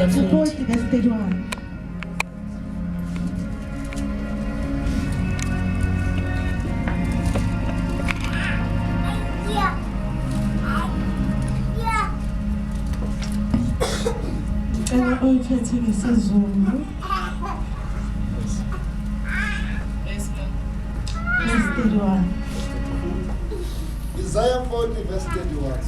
Chapter 40. 40 verse 31. Ngicela uyiphethe ngesiZulu. Verse 31. Isaiah 40 verse 31.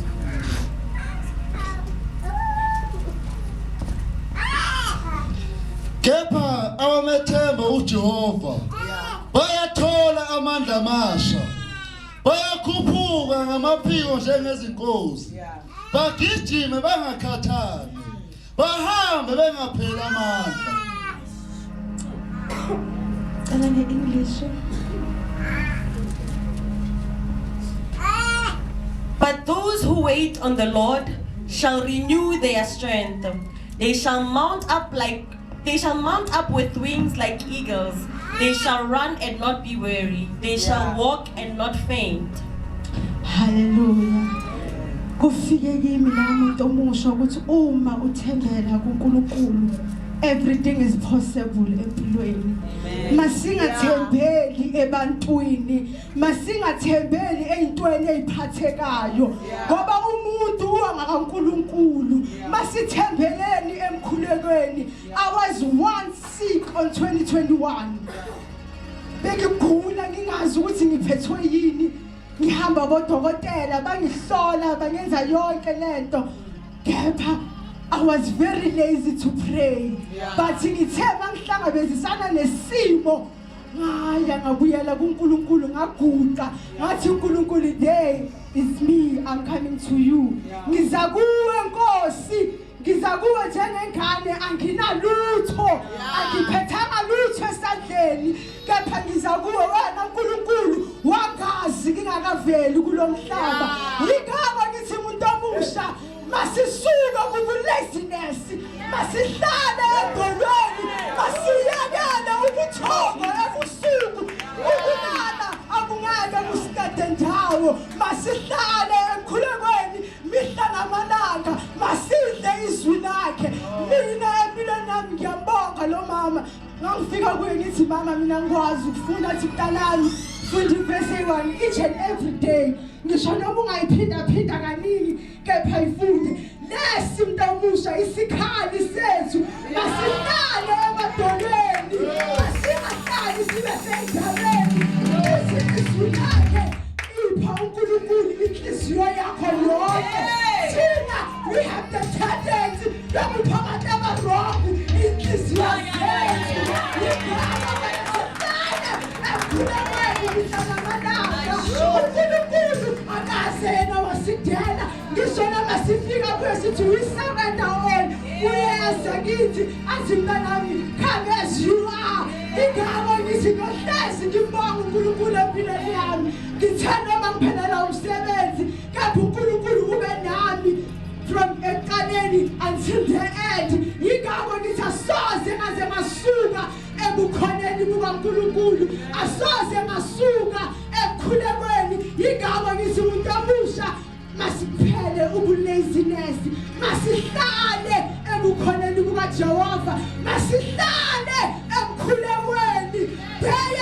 Kepha abamethemba uJehova bayathola amandla amasha. Bayakhuphuka ngamaphiko njengezinkozi. Bagijime bangakhathali. Bahambe bengapheli amandla. Cela nge-English. But those who wait on the Lord shall renew their strength. They shall mount up with wings like eagles. They shall run and not be weary. They shall walk and not faint. Hallelujah. Kufike kimi la muntu omusha ukuthi uma uthembela kuNkulunkulu, everything is possible empilweni. Masingathembeli ebantwini, masingathembeli ezintweni eziphathekayo, ngoba umuntu uwa ngakaNkulunkulu. Masithembeleni emkhulekweni. I was once sick on 2021. Bengigula ngingazi ukuthi ngiphethwe yini. Ngihamba bodokotela, bangihlola, bangenza yonke lento, kepha I was very lazy to pray, but ngithe mangihlangabezisana nesimo, ngaya ngabuyela kuNkulunkulu, ngaguqa, ngathi, "uNkulunkulu, there is me, I'm coming to you. Ngiza kuwe Nkosi, ngiza kuwe njengengane, anginalutho, angiphethanga lutho esandleni, kepha ngiza kuwe wena uNkulunkulu wangazi ngingakaveli kulomhlaba." Yingakho ngithi umuntu omusha, masisuke kubu-laziness, masihlale edolweni, masiyekele ubuthongo ebusuku. Ukulala akungeke kusikade ndawo. Masihlale emkhulekweni mihla namalanga, masidle izwi lakhe. Mina empilweni yami ngiyambonga lo mama. Ngangifika kuye ngithi, "Mama, mina ngikwazi ukufunda." Athi, "Mntanami, funda ivesi eyi-one each and every day, ngisho noma ungayiphinda-phinda kaningi, kepha ifunde." Lesi, mntomusha, isikhali sethu. Masihlale emadolweni, masingahlali sibe sey'ndabeni. Ithi izwi lakhe, ipha uNkulunkulu inhliziyo yakho yonke. Thina we have the tendency yokupha abantu aba-wrong inhliziyo zethu. Yingakho kumele sihlale emkhulekweni mihla namalanga. UNkulunkulu akaze yena wasidela. Ngisho noma sifika kuye sithi we surrender all, uyeza kithi athi, "Mntanami, come as you are." Ingakho ngithi ngohlezi ngibonga uNkulunkulu empilweni yami. Ngithe noma ngiphelelwa umsebenzi, kepha uNkulunkulu ube nami from ekuqaleni until the end. Yingakho ngithi asoze ngaze ngasuka ebukhoneni bukaNkulunkulu, asoze ngasuka ekukhulekweni. Yingakho ngithi umuntu omusha, masiphele ubulaziness, masihlale ebukhoneni bukaJehova, masihlale emkhulekweni. Day